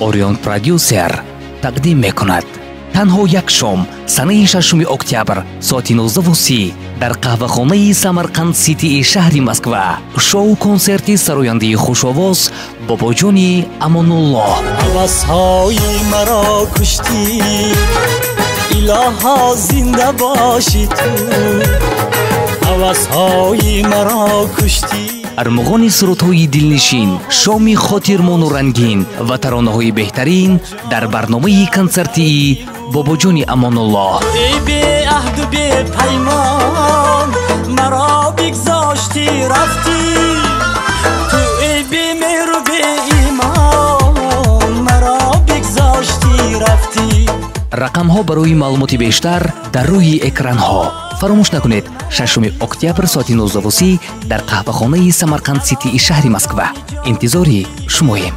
Орион Продюсер тақдим мекунад. Танҳо як шом, санаи 6 октябр, соати 19:30 дар қаҳвахонаи Самарқанд Ситии шаҳри Москва шоу-консерти сарояндаи хушовоз Бобоҷони Амонуллоҳ. Ҳавасҳои маро куштӣ, илоҳо зинда бошӣ ту, ҳавасҳои маро куштӣ. Армуғони сурудҳои дилнишин, шоми хотирмону рангин ва таронаҳои беҳтарин дар барномаи консертии Бобоҷони Амонуллоҳ. Эй беаҳду бепаймон, маро бигзоштӣ рафтӣ, ту эй бемеҳру беимон, маро бигзоштӣ рафтӣ. Рақамҳо барои маълумоти бештар дар рӯи экранҳо. Фаромӯш накунед, 6 октябр соати 19:30 дар қаҳвахонаи Самарқанд Ситии шаҳри Москва. Интизори шумоем.